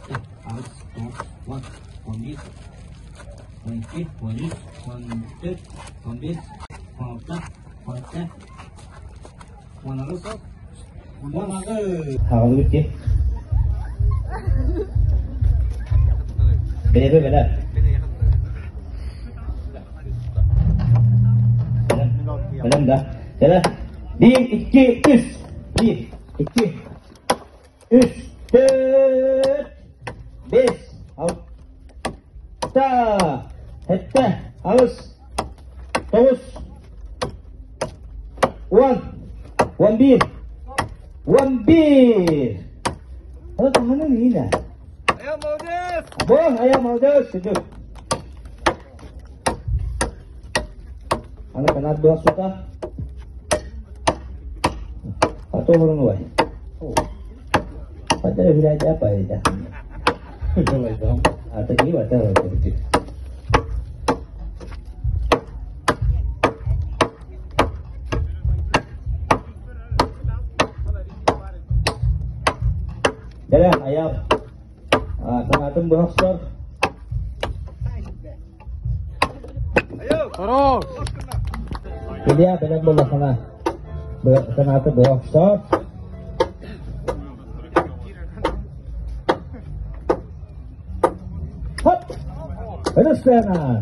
8, 9, 10, 11, 12, 13, 14, 15, 16, 17, 18, 18. Хаҕылыбыт дии. Бэйэбэ бэлэ. Бэлэм да. Кэлэ. Биир, икки, үс. Биир, икки, үс, төрт, бес, алта, сэттэ, аҕыс, тоҕус, уон, 11, 11. Аны таһынан иинэ. Айа молодец! Бо, айа молодец, сүдүк. Аны канат быах сута. А то хорунуай. Хадара хүлээдэ пайда. Ата кии бата бүтүк. Дэрэ айар санаатын быһа охсор. Хорош! Илья бэлэм буоллахына санааты быһа охсор. Хоп! Ырыстыана!